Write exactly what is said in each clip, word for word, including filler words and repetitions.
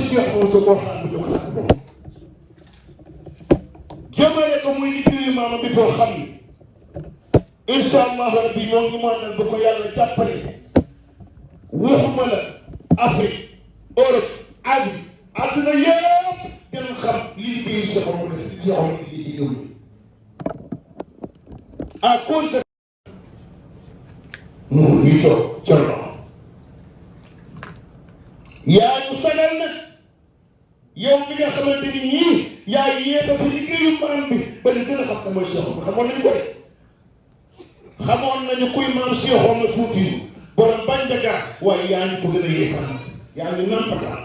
Cheikh Mansour moo xam ne ñu xam ko. Jëmale ko muy liggéeyu maama bi foo xam ne, incha Allah rabbi, moo ngi maanal ba ko Yàlla jàppale. Waxuma la Afrique, Europe, Asie, àdduna yëpp dinañ xam li liggéeyu Cheikh Omar def, li Cheikh Omar liggéey ci réew mi. À cause de Nuur mi toog, Cerno, yaa ñu sagal nag. Yow mi nga xamante ni nii yaa yeesa si liggéeyu maam bi ba ñu gën a xam ne mooy Cheikh Omar. Xamoon nañu ko de. Xamoon nañu kuy maam Cheikh Omar Fuutiyu, borom Banjaga, waaye yaa ñu ko gën a yeesal. Yaa ñu nampatal.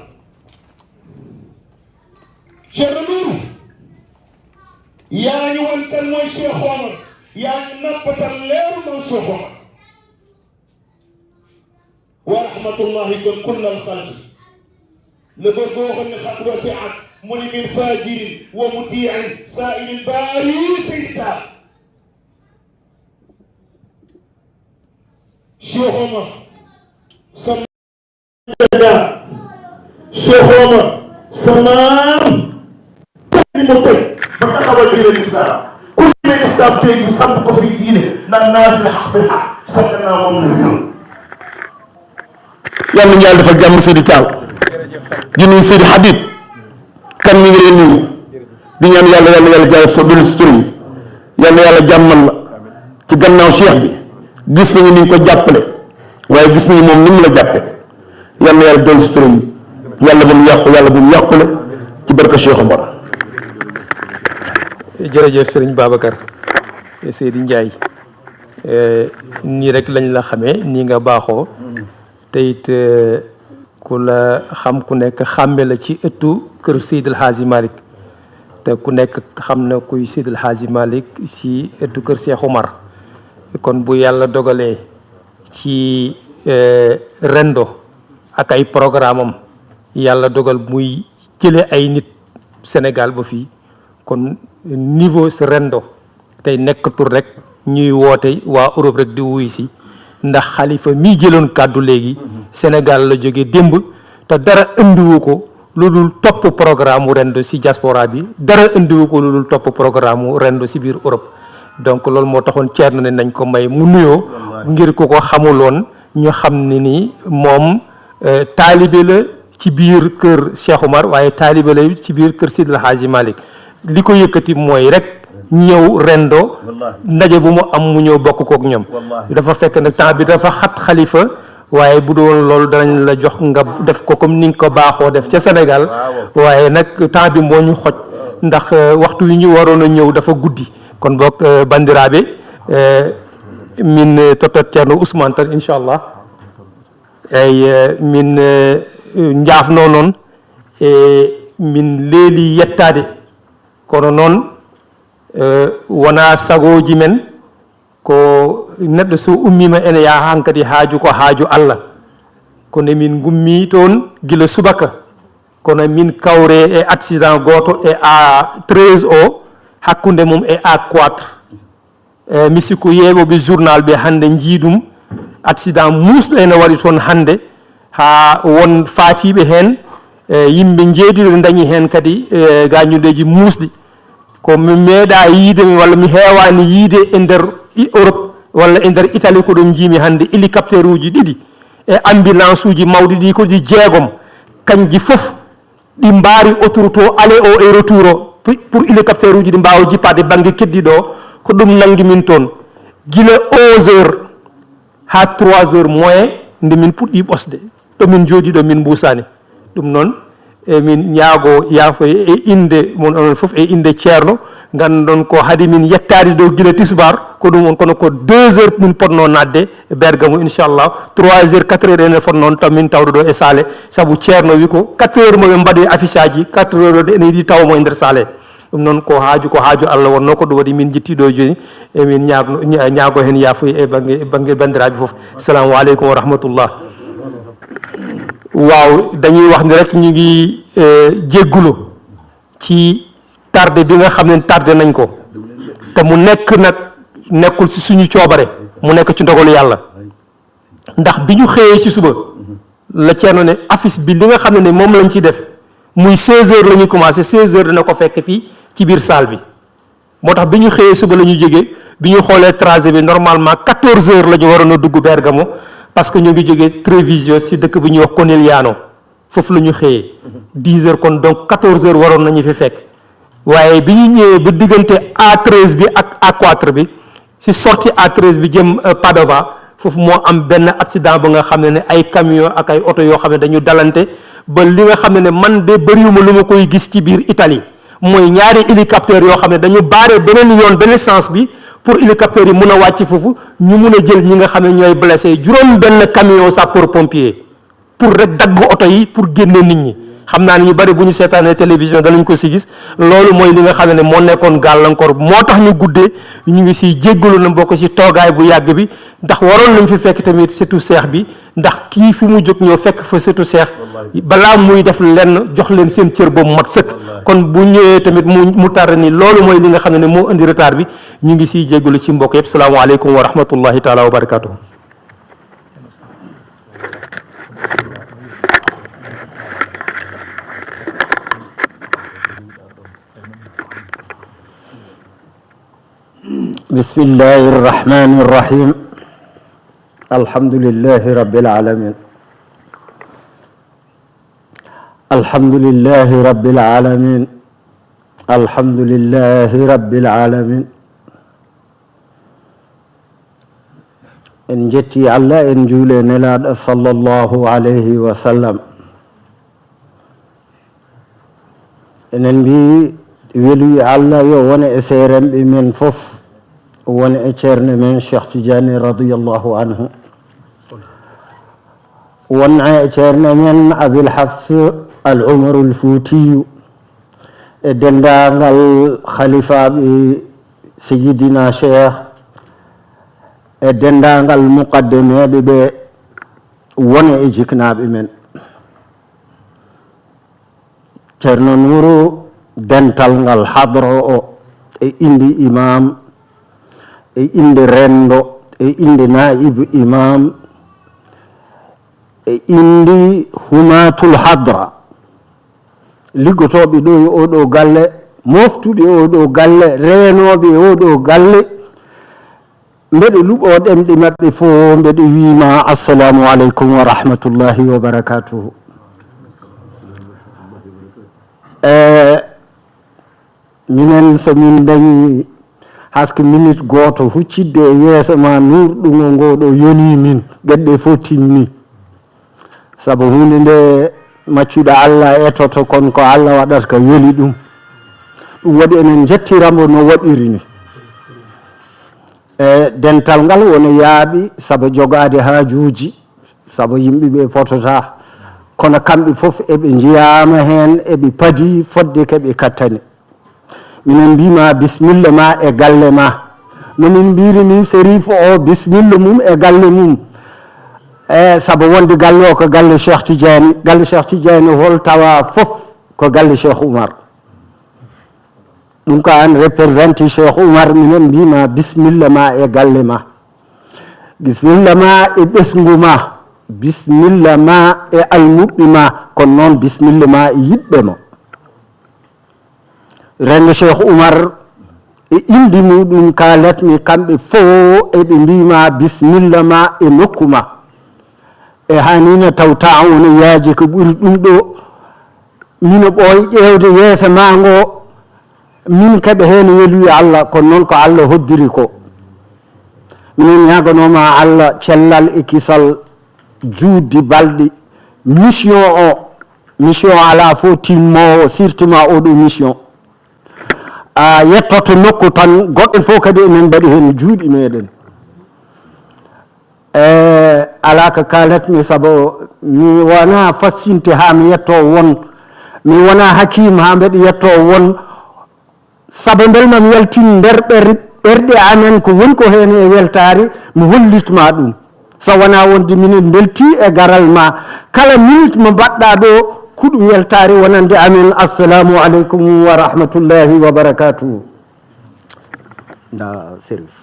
Cerno Nuur, yaa ñu wan kan mooy Cheikh Omar. Yaa ñu nampatal leeru maam Cheikh Omar. Wa rahmatullahi kon kullal xalqi. Le bëgg waxoon ne xat wasiat, mu ni min fajirin wa muti'in sa'ilil baari sayta. Cheikh Omar, sa Cheikh Omar, sa maam, teg li mu teg ba taxawal diine lislaam. Ku diine lislaam tey jii samp ko fii diine, naan naasir xaq bi xaq, sa gannaaw moom la ñëw. Yàlla na Yàlla defal jàmm, Seydi Tall. Di nuyu Seydi Habib Kan, mi ngi lay nuyu. Di ñaan Yàlla, Yàlla, Yàlla jaay sa dul sutura yi. Yàlla, Yàlla jàmmal la. Ci gannaaw Cheikh bi, gis nañu ni nga ko jàppale, waaye gis nañu moom ni mu la jàppe. Yàlla, Yàlla doon sutura yi. Yàlla bu mu yàqu, Yàlla bu mu yàqule, ci barke Cheikh Omar. Jërëjëf Serigne Babacar, Seydi Ndiaye. Eh, nii rek lañ la xamee, nii nga baaxoo. Te it, eh, ku la xam ku nekk xàmme la ci ëttu kër Seydil Hadji Malick. Te ku nekk xam na kuy Seydil Hadji Malick ci ëttu kër Cheikh Omar. Kon bu Yàlla dogalee ci, eh, Rendo ak ay programme am, Yàlla dogal muy jële ay nit Sénégal ba fii, kon niveau si Rendo tey nekkatul rek ñuy woote waa Europe rek di wuyu si, ndax xalifa mi jëloon kàddu léegi, Sénégal la jóge démb, te dara indiwu ko lu dul topp programme wu Rendo si diaspora bi, dara indiwu ko lu dul topp programme wu Rendo si biir Europe. Donc loolu moo taxoon Thierno ne nañ ko may mu nuyoo, ngir ku ko xamuloon ñu xam ne ni moom, eh, taalibe la ci biir kër Cheikh Omar, waaye taalibe la ci biir kër Seydil Hadji Malick. Li ko yëkkati mooy rek ñëw Rendo, ndaje bu mu am mu ñëw bokk kook ñoom. Dafa fekk nag temps bi dafa xat, xalifa, waaye bu doon loolu danañ la jox nga def ko comme ni nga ko baaxoo def ca Sénégal. Waaye nag temps bi moo ñu xoj, ndax, eh, waxtu wi ñu waroon a ñëw dafa guddi. Kon boog, eh, banndiraaɓe, eh, min, eh, tottat Ceerno Ousmane tan, inchallah. Eyi, eh, min, eh, njaafnoo noon, e min leeli yettaade. Kono noon, eh, wonaa sagooji men, ko neɗɗo so ummiima ene yaha hankadi haaju ko haaju Allah. Kono min ngummii toon gila subaka. Kono min kawre e accident gooto e A treize o, hakkunde mum e A quatre. Eh, mi sikku yeeɓooɓe journal ɓe hannde njii ɗum, accident muusɗo ene waɗi toon hannde, haa won faatiiɓe heen, eh, yimɓe njeeɗiɗo ndañi heen kadi, eh, gaañuɗeeji muusɗi. Ko mi meeɗaa yiide, walla mi heewaani yiide e nder I-, Europe, walla e nder Italie, ko ɗum njiimi hannde, hélicoptère uji ɗiɗi e ambulance uji mawɗi ɗi ko ɗi jeegom, kañji fof ɗi mbaari autoroute o, aller o e retour o, pour, pour hélicoptère uji ɗi mbaawa jippaade bannge keddiiɗo o, ko ɗum nanngi min toon. Gila onze heures haa trois heures moins nde min puɗɗii ɓosde. Ɗo min njooɗii ɗo, min mbuusaani. Ɗum noon, emin ñaagoo yaafoye e innde mon onon fof, e innde Ceerno. Nganndon ko haade min yettaade ɗo gila tisbaar, ko ɗum on, kono ko deux heures min potnoo naatde Bergamo, inchallah. Trois heures, quatre heures ene fotnoo noon taw min tawde ɗo e saale, sabu Ceerno wi ko quatre heures mo ɓe mbaɗoyi affiche aji, quatre heures o ene yiɗi tawa mo e nder saale. Ɗum noon ko haaju, ko haaju Allah wonnoo, ko ɗum waɗi min njettii ɗo jooni, emin ñaagno-, ña-, ñaagoo heen yaafuya e bannge, e bannge banndiraaɓe fof. Salaamu aleykum wa rahmatullah. Waaw, dañuy wax ni rek ñu ngi, eh, jéggulu ci tardé bi nga xam ne tardé nañ ko, te mu nekk nag, nekkul ci suñu coobare, mu nekk ci ndogalu Yàlla. Ndax bi ñu xëyee ci suba, la Ceerno ne affiche bi, li nga xam ne ne moom lañ ci def, Muy seize heures la ñuy commencé, seize heures dina ko fekk fii ci biir salle bi. Moo tax bi ñu xëyee suba la ñu jógee, bi ñu xoolee trajet bi, normalement quatorze heures la ñu waroon a dugg Bergamo, parce que ñu ngi jógee Treviso, si dëkk bi ñuy wax Conegliano, foofu la ñu xëyee. Dix heures, kon donc quatorze heures waroon nañu fi fekk. Waaye bi ñu ñëwee ba diggante A treize bi ak A quatre bi, si sortie A treize bi jëm, euh, Padova, foofu moo am benn accident ba nga xam ne ne ay camion ak ay oto yoo xam ne dañu dalante, ba li nga xam ne ne man de bëriwuma lu ma koy gis ci biir Italie, mooy ñaari hélicoptère yoo xam ne dañu baare beneen yoon, beneen sens bi, pour hélicoptère yi mun a wàcc foofu, ñu mun a jël ñi nga xam ne ñooy blessé. Juróom benn camion sapeur pompier pour rek dagg oto yi pour génne nit ñi. Xam naa ne ñu bari bu ñu seetaanee télévision danañ ko si gis. Loolu mooy li nga xam ne moo nekkoon gàllankoor, moo tax ñu guddee. Ñu ngi siy jéggalu na mbokk si toogaay bu yàgg bi, ndax waroon nañ fi fekk tamit sëtu Seex bi, ndax kii fi mu jóg ñëw fekk fa sëtu Seex, balaa muy def lenn, jox leen seen cër boobu mat sëkk. Kon bu ñëwee tamit mu, mu tardé ni, loolu mooy li nga xam ne moo indi retard bi. Ñu ngi siy jéggalu ci mbokk yëpp. Salaamaaleykum wa rahmatullahi taala wa barakatuh. بسم الله الرحمن الرحيم. الحمد لله رب العالمين. الحمد لله رب العالمين. الحمد لله رب العالمين. En njetti Allah, en njuule Nelaaɗo sallallahu alayhi wa sallam. Enen mbi weluyi Allah yo wone e seeremɓe men fof, wone e ceerno men Cheikh Tidiane radiyallahu anhu, wone e ceerno men Abil Hafs Al Umarul Fuutiyu, e denndaangal khalifaaɓe Seyidina Cheikh, e denndaangal muqaddameeɓe ɓe, wone e jiknaaɓe men. Ceerno Nuuru, dental ngal hadra o, e innde imaam, e innde renndo, e innde naa'ibu imaam, e innde humaatul hadra, liggotooɓe ɗo e oɗo galle, moftuɓe oɗo galle, reenooɓe oɗo galle, mbeɗe luɓoo ɗemɗe maɓɓe fof, mbeɗe wiima, "Assalamu aleykum wa rahmatullahi wa barakatuhu." E, minen, so min dañi haske minute gooto huccidde e yeeso ma, nuurɗungo ngo ɗo yoni min, geɗe ɗe fof timmi. Sabu huunde nde maccuɗo Allah etoto, kon ko Allah waɗata ka weli ɗum. Ɗum waɗi enen njettiramo no waɗiri ni. E dental ngal wona yaaɓi sabu jogaade haajuuji, sabu yimɓe ɓe potata. Kono kamɓe fof eɓe njiyaama heen, eɓe padi fodde ke ɓe kattani. Minen mbima bisimilla ma e galle ma. No min mbiri ni, Serif o bisimilla mum e galle mum. E sabu wonde galle o ko galle Cheikh Tidiane, galle Cheikh Tidiane hol tawa fof ko galle Cheikh Oumar. Ɗum ko an représenté Cheikh Oumar, minen mbima bisimilla ma e galle ma. Bisimilla ma e ɓesngu ma. Bisimilla ma e almuɓɓe ma. Kono noon bisimilla ma e yiɗɓe ma. Rende Cheikh Oumar e indi muɗum kaalatmi kamɓe fof eɓe mbima bisimilla ma e nokku ma. E hanino taw taawon e yaaji ko ɓuri ɗum ɗo. Mino ɓooy ƴeewde yeeso ma ngo, min keɓa heen weluyo Allah, kono noon ko Allah hoddiri ko. Minen ñaaganoma Allah cellal e kisal, juutdi balɗi. Mission o, mission alaa fof timmoowo, surtout ma oɗo mission. A yettoto nokku tan, goɗɗen fof kadi emin mbaɗi heen juuɗe meɗen. E, alaa ko kaalatmi, sabu mi wona fassinte haa mi yetto won, mi wona hakim haa mbeɗa yetto won, sabu mbel ma mi yaltin nder ɓer-, ɓerɗe amen ko woni ko heen e weltaare, mi hollitma ɗum. So wonaa wonde minen mbelti e garal ma, kala minute mo mbaɗɗa ɗo, ko ɗum weltaare wonande amen. Assalamu aleykum wa rahmatullahi wa barakatuhu. Nda Serif.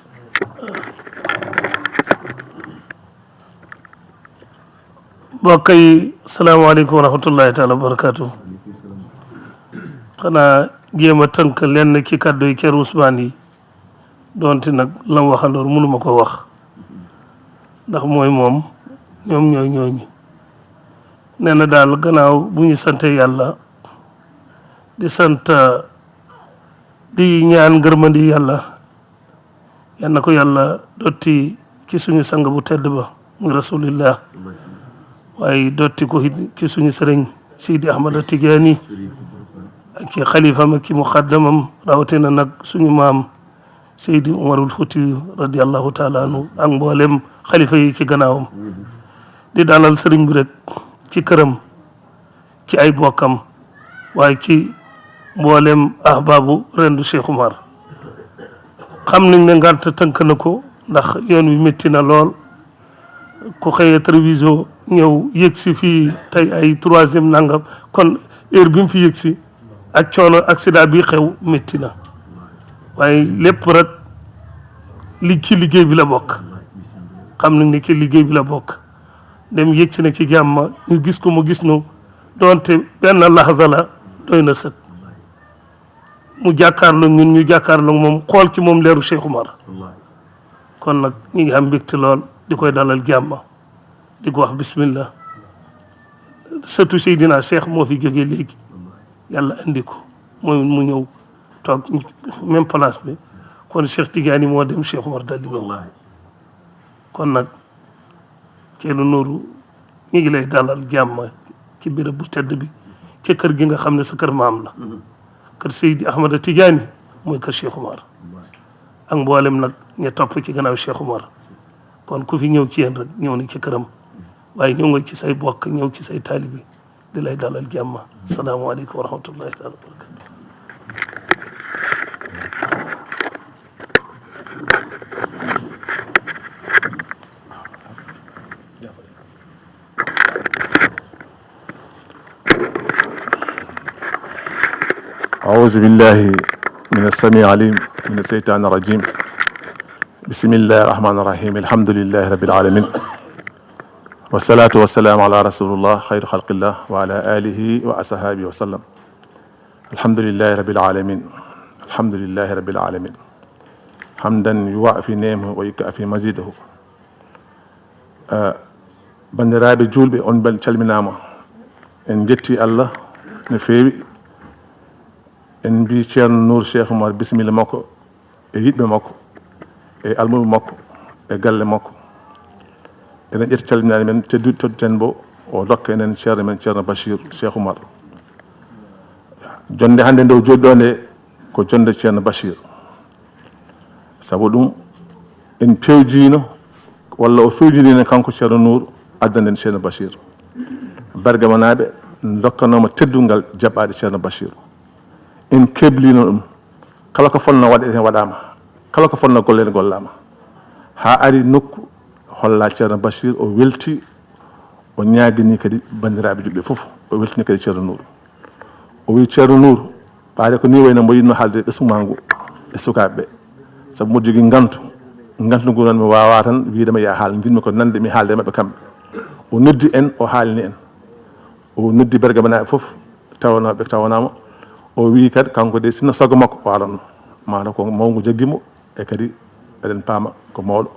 Bon, kay, salamu aleykum wa rahmatullahi taala wa barakatuh. Xanaa jéem a tënk lenn ci kàddu yi Ceerno Usmaan yi, donte nag la mu waxandoor mënuma ko wax, ndax mooy moom, ñoom ñooy ñooñu. Nee na daal, gannaaw bu ñu sante Yàlla, di sant, di ñaan ngërmandi Yàlla, yal na ko Yàlla dotti ci suñu sang bu tedd ba, muy Rasulillah, waaye dotti ko it ci suñu sëriñ Seydi Ahmad Tijaani ak ci xalifam ak ci muqaddamam, rawatina nag suñu maam Seydi Umarul Fuutiyu radiyallahu taala anhu ak mboolem xalifa yi ci gannaawam. Di dalal sëriñ bi rek ci këram, ci ay bokkam, waaye ci mboolem ahbaabu rendu Cheikh Umar. Xam nañ ne ngànt tënk na ko, ndax yoon wi métti na lool. Ku xëyee Treviso ñëw yëg si fii tey ay troisième nangam, kon heure bi mu fi yëg si ak coono accident bi xew métti na, waaye lépp rek li ci liggéey bi la bokk. Xam nañ ne ci liggéey bi la bokk. Dem yëg si na ci jàmm, ñu gis ko, mu gis nu, doonte benn lahza la, doy na sëkk. Mu jàkkaarloo ñun, ñu jàkkaarloo moom, xool ci moom leeru Cheikh Umar. Kon nag ñu ngi am mbégte lool, di koy dalal jàmm, di ko wax bismillah. Sëtu Seydina Cheikh moo fi jógee léegi, Yàlla andi ko, mooy mu ñëw toog même place bi. Kon Cheikh Tidiane moo dem, Cheikh Umar dal di ñëw. Kon nag, Ceerno Nuuru, ñu ngi lay dalal jàmm ci béréb bu tedd bi, ci kër gi nga xam ne sa kër maam la. Kër Seydi Ahmada Tijaani mooy kër Cheikh Umar. Ak mboolem nag ña topp ci gannaaw Cheikh Umar. Kon ku fi ñëw ci yéen rek, ñëw na ci këram. Waaye ñëw nga ci say bokk, ñëw ci say taalibi, di lay dalal jàmm. Asalaamaaleykum wa rahmatullahi taala wa barakatuh. أعوذ بالله من السميع العليم من الشيطان الرجيم. بسم الله الرحمن الرحيم. الحمد لله رب العالمين. والصلاة والسلام على رسول الله خير خلق الله وعلى آله وأصحابه وسلم. الحمد لله رب العالمين. الحمد لله رب العالمين. حمدا يوافي نعمه ويكافي مزيده. Ah, banndiraaɓe juulɓe, on mbel calminaama. En njetti Allah no feewi. En mbii Ceerno Nuur Cheikh Umar bisimilla makko e yiɗɓe makko e almuɓe makko e galle makko. Eɗen ƴetti calminaali men tedduɗi, todditen mbo o dokka enen ceerno men Ceerno Bachir Cheikh Umar. Jonnde hannde nde o jooɗi ɗo nde ko jonnde Ceerno Bachir. Sabu ɗum en pewjiino, walla o fewjiniino kanko Ceerno Nuur, addanden Ceerno Bachir. Bergamanaaɓe ndokkanooma teddungal jaɓɓaade Ceerno Bachir. En kebliino ɗum. Kala ko fotnoo waɗeede heen waɗaama. Kala ko fotnoo golleede gollaama. Haa ari nokku holla Ceerno Bachir, o welti, o ñaagini kadi banndiraaɓe juulɓe fof. O weltini kadi Ceerno Nuur. O wii, "Ceerno Nuur, ɓaade ko nii wayno mbo yiɗno haalde ɓesngu maa ngu e sukaaɓe ɓe. Sabu mboɗo jogii ngantu. Ngantu ngu noon mi waawaa tan wiyde ma yaa haal, njiɗmi ko nande mi haalda e maɓɓe kamɓe." O noddi en, o haalni en. O noddi bergamanaaɓe fof, tawanooɓe, tawanaama. O wii kadi, kanko de, sinno sago makko, o aranno. Maana ko mawngu jaggi mo, e kadi eɗen paama ko mawɗo.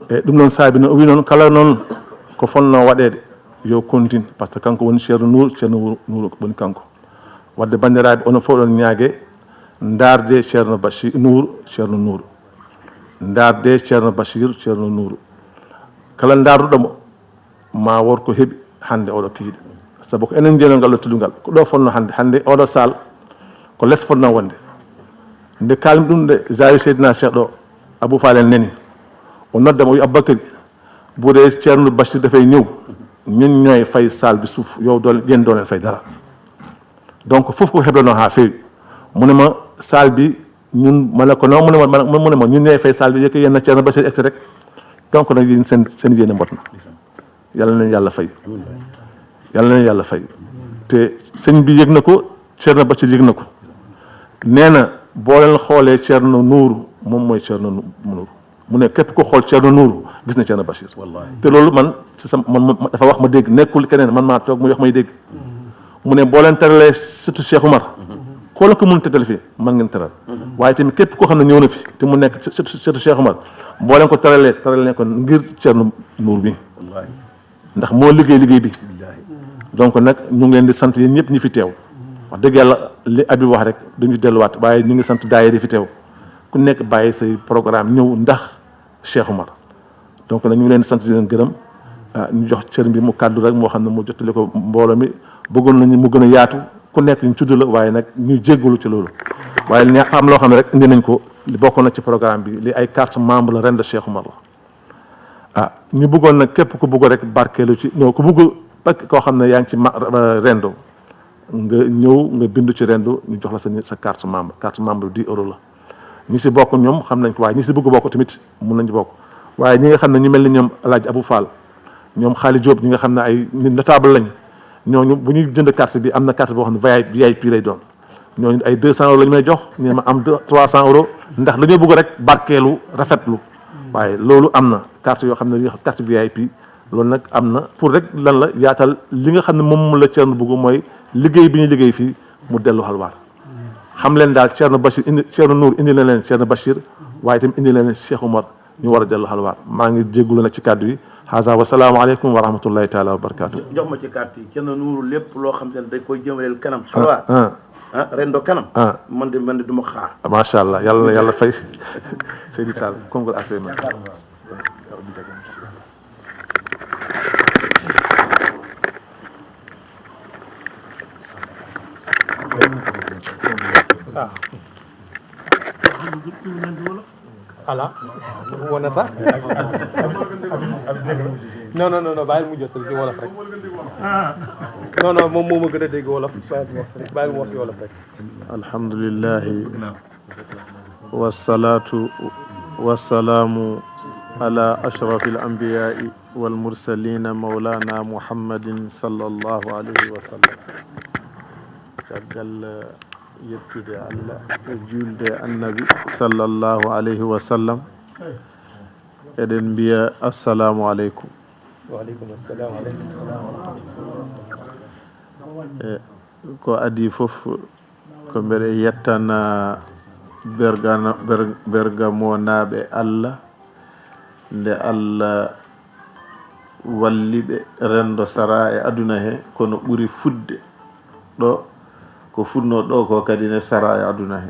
E ɗum noon saabi noon, o wii noon, kala noon ko fotnoo waɗeede, yo continue, par ce que kanko woni Ceerno Nuur, Ceerno Nuur woni kanko. Wadde banndiraaɓe, onon fof oɗon ñaage, ndaarde Ceerno Bachir Nuur, Ceerno Nuur. Ndaarde Ceerno Bachir, Ceerno Nuur. Kala ndaarduɗo mo, ma wor ko heɓi hannde oɗo kiiɗe. Sabu ko enen njeynoo ngal ɗo teddungal. Ko ɗo fotnoo hannde. Hannde oɗo saal ko les fotnoo wonde. Nde kaalmi ɗum nde, Zawiya Seydina Cheikh ɗo, Abou Fall en nani. O nodda mo, o wi, "Aboubacry, bu dee Ceerno Bachir dafay ñëw, ñun ñooy fay saal bi suuf, yow doole, yéen doole fay dara." Donc, fof ko heblanoo haa feewi. Mu ne ma, "Saal bi, ñun," ma ne ko, "Non," mu ne ma, ma ne, mu ne ma, "Ñun ñooy fay saal bi, yëkk yéen na Ceerno Bachir egsi rek." Donc, nag, yéen seen, seen yéene mbot na. Yàlla nañu Yàlla fay. Yàlla nañu Yàlla fay. Te sëñ bi yëg na ko, Ceerno Bachir yëg na ko. Nee na, boo leen xoolee Ceerno Nuur, moom mooy Ceerno Nu-, Nuur. Mu ne, képp ko xool Ceerno Nuur, gis na Ceerno Bachir. Wallaahi. Te loolu man, c'est ça, man, man, dafa wax ma dégg, nekkul keneen, man maa toog muy wax may dégg. Mu ne, boo leen taralee surtout Cheikh Oumar, Koo la ko mën tëddal fii, mën ngeen tëral. Waaye tamit képp koo xam ne ñëw na fi te mu nekk sëtu, sëtu Cheikh Omar, boo leen ko tëralee, tëral leen ko ngir Thierno Nour bi. Ndax moo liggéey liggéey bi. Donc nag, ñu ngi leen di sant yéen ñëpp ñi fi teew. Wax dëgg Yàlla, li Habib wax rek, duñu delluwaat, waaye ñu ngi sant daayira yi fi teew. Ku nekk bàyyi say programme ñëw ndax Cheikh Omar. Donc nag, ñu ngi leen di sant, di leen gërëm. Ah, ñu jox cër bi mu kàddu rek, moo xam ne mu jottali ko mbooloo mi. Bëggoon nañu mu gën a yaatu, ku nekk ñu tudd la, waaye nag ñu jéggalu ci loolu. Waaye ña fa am loo xam ne rek indi nañ ko, li bokkoon na ci programme bi, li ay carte membre la ren de Cheikh Omar la. Ah, ñu bëggoon nag képp ku bëgg rek barkeelu ci, non, ku bëgg, koo xam ne yaa ngi ci ma, Rendo, nga ñëw, nga bindu ci Rendo, ñu jox la sa, sa carte membre. Carte membre dix euros la. Ñi si bokk ñoom xam nañ ko, waaye ñi si bëgg bokk tamit mun nañ ci bokk. Waaye ñi nga xam ne ñu mel ni ñoom El Hadj Abou Fall, ñoom Xaali Diop, ñi nga xam ne ay nit notable lañ, ñooñu bu ñuy jënd carte bi, am na carte boo xam ne V I P, V I P lay doon. Ñooñu ay deux cents euros la ñu may jox, ñu ne ma am deux, trois cents euros, ndax dañoo bëgg rek barkeelu, rafetlu. Waaye loolu am na carte yoo xam ne dañuy wax carte V I P. Loolu nag am na pour rek lan la, yaatal li nga xam ne moom la Thierno bëgg, mooy liggéey bi ñu liggéey fii mu dellu Halwaar. Xam leen daal, Thierno Bachir indi, Thierno Nour indi na leen Thierno Bachir, waaye itam indi na leen Cheikh Omar, ñu war a dellu Halwaar. Maa ngi jégalu nag ci kàddu yi. Haza wa salaamu aleykum wa rahmatullahi taala wa barakaatu. Jox ma ci carte yi, Thierno Nour, lépp loo xam te ne dañ koy jëmaleel kanam. Ah, Halwaar. Ah. Ah, Rendo kanam. Ah. Man de, man de du ma xaar. Macha Allah, Yàlla, Yàlla fay. Seydi Sall, konngol arde ma. Ala, wonata. Non, non, non, non, bàyyil mu jottali ci wolof rek. Non, non, moom moo ma gën a dégg wolof. Bàyyil mu wax rek, bàyyil mu wax ci wolof rek. Alhamdulillahi. Wassalatu wassalamu ala ashrafil anbiya'i wal mursalina, maulana Muhammadin sallallahu alayhi wa sallam. Caggal yettude Allah e julde e Annabi sallallahu alayhi wa sallam, eɗen mbiya assalamu aleykum. Wa aleykum assalam. E, ko adii fof, ko mbeɗe yettana Bergana-, Ber-, Bergamonaaɓe Allah, nde Allah walli ɓe renndo sara e aduna he, kono ɓuri fuɗde ɗo, ko fuɗnoo ɗo ko kadi ne sara e aduna he.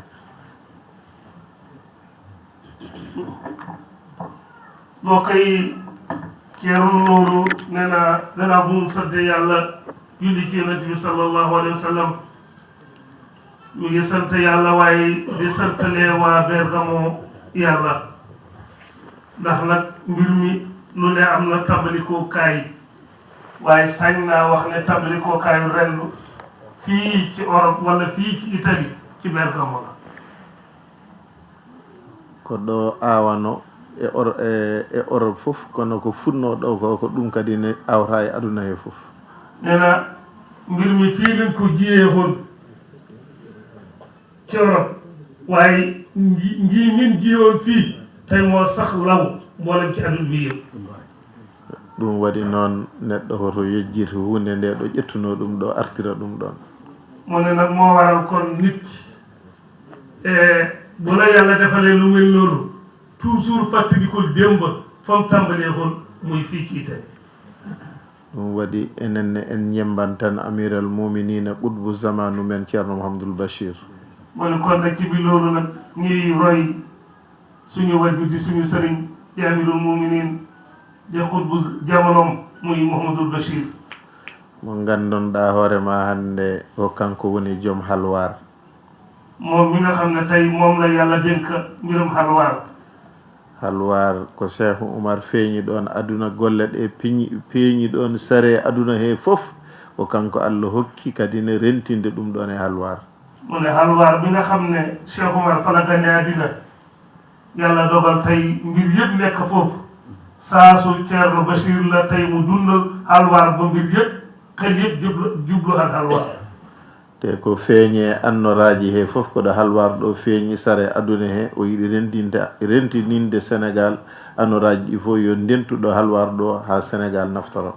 Ɗo kay, Ceerno Nuuru nee na, gannaaw bu mu sante Yàlla, julli ci Yonent bi sallallahu alayhi wa sallam, mi ngi sant Yàlla, waaye di santale waa Bergamo Yàlla. Ndax nag, mbir mi lu ne am na tàmbalikoo kaay, waaye sañ naa wax ne tàmbalikoo kaayu rendu fii ci Europe wala fii ci Italie, ci Bergamo la. Ko ɗo aawano e Or-, e, e Europe fof, kono ko fuɗnoo ɗo ko, ko ɗum kadi ne awra e aduna he fof. Nee na, mbir mi fii lañ ko jiyee woon ci Europe, waaye nji-, nji min ji woon fii, tey moo sax law mboolem ci aduna bi yëpp. Ɗum waɗi noon, neɗɗo hoto yejjit huunde nde ɗo ƴettunoo ɗum ɗo, artira ɗum ɗoon. Mu ne nag, moo waral kon nit ki, e, bu la Yàlla defalee lu mel noonu, toujours fàttalikul démb fa mu tàmbalee woon, muy fii ci Italie. Ɗum waɗi enen ne en ñemmban tan Amiral Muminina, Qutbu Zamanu men, Ceerno Mouhamadoul Bachir. Mu ne kon nag, ci bi loolu nag, ñuy roy suñu wajju di suñu sëriñ di Amirul Muminin, di Qutbu Zamanom, muy Mouhamadoul Bachir. Mo ngannduɗaa hoore ma hannde, ko kanko woni joom Halwaar. Moom mi nga xam ne tey moom la Yàlla dénk mbirum Halwaar. Halwaar ko Cheikh Oumar feeñi ɗoon aduna, golle ɗe peeñi, peeñi ɗoon sare aduna he fof, ko kanko Allah hokki kadi ne rentinde ɗum ɗoon e Halwaar. Mu ne Halwaar mi nga xam ne Cheikh Oumar fa la gane àddina, Yàlla dogal tey mbir yëpp nekk foofu. Saasu Ceerno Bachir la tey mu dundal Halwaar ba mbir yëpp, xel yëpp jublu, jublu han Halwaar. Te ko feeñi e annoraaji he fof, ko ɗo Halwaar ɗo feeñi sare aduna he, o yiɗi rendinde, rentininde Senegaal, annoraaji ɗi fof yo ndentu ɗo Halwaar ɗo haa Senegaal naftoro.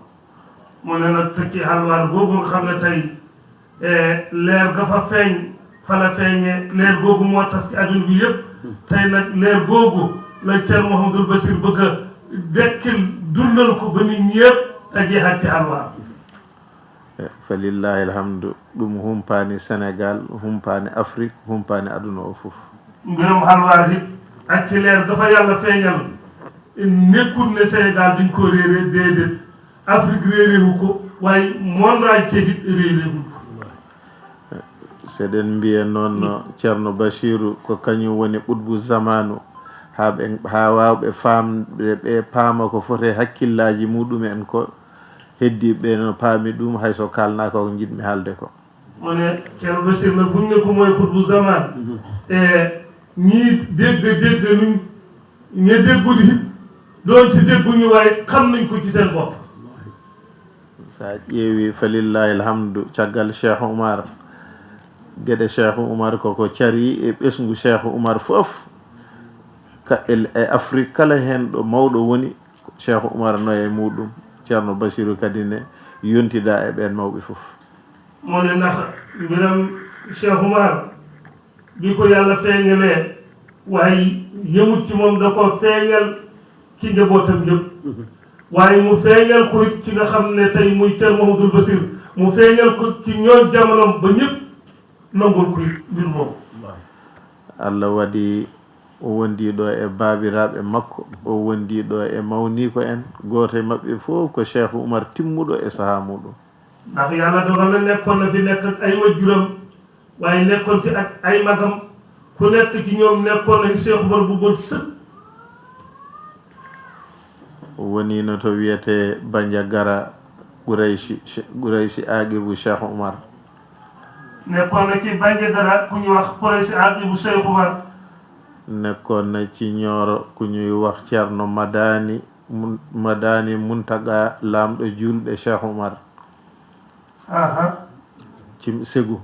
Mu ne nag, te ci Halwaar googu nga xam ne tey, e, leer ga fa feeñ, Fala feeñe leer googu moo tas ci àdduna bi yépp. Tey nag leer googu la Thierno Mouhamadoul Bachir bëgg a dekkil, dundal ko ba nit ñi yépp daje xaat ci Halwaar. Falillahi alhamdu, ɗum humpaani Sénégal, humpaani Afrique, humpaani aduna o fof. Mbirum Halwaar it ak ci leer dafa Yàlla feeñal, nekkul ne Sénégal duñ ko réere, déedéet. Afrique réerewu ko, waaye monde entier it réerewul ko. Seɗen mbiya noon no Ceerno Bachiru ko kañum woni qutbu zamaanu, haa ɓe, haa waawɓe faamde, ɓe paama ko foti e hakkillaaji muɗum en ko heddiiɓe ɓe no paami ɗum, hay so kaalnaaka ko njiɗmi haalde ko. Mu ne Ceerno Bachir nag buñ ne ko mooy xutbu zaman, e ñii dégg dégg nuñ, ña déggul it doon ci dégguñu, waaye xam nañ ko ci seen bopp. So a ƴeewi, falillahi alhamdu, caggal Cheikh Oumar, geɗe Cheikh Oumar koko cari e ɓesngu Cheikh Oumar fof, ka e, e Afrique kala heen ɗo mawɗo woni, Cheikh Oumar no e muɗum. Ceerno Bachiru kadi ne yontida e ɓeen mawɓe fof. Mu ne ndax mbiram Cheikh Oumar, bi ko Yàlla feeñalee, waaye yemut ci moom, da ko feeñal ci njabootam yëpp. Waaye mu feeñal ko it ci nga xam ne tey muy Thierno Mouhamadoul Bachir, mu feeñal ko ci ñooñ jamonoom ba ñëpp nangul ko it mbir moomu. Allah waɗi o wondi ɗo e baabiraaɓe makko, o wondi ɗo e mawniiko en. Gooto e maɓɓe fof ko Cheikh Oumar timmuɗo e sahaa muɗum. Ndax Yàlla dogal na nekkoon na fi nekk ak ay waajuram, waaye nekkoon fi ak ay magam, ku nekk ci ñoom nekkoon na Cheikh Oumar bu bon sëkk. Woni no to wiyetee Bandiagara Qurayshi, Qurayshi Aqibu Cheikh Oumar. Nekkoon na ci Bandiagara ku ñuy wax Qurayshi Aqibu Cheikh Oumar. Nekkoon na ci Nioro ku ñuy wax Ceerno Madani, Mun-, Madani Muntaga, laamɗo juulɓe Cheikh Oumar. Aha. Cim Segu.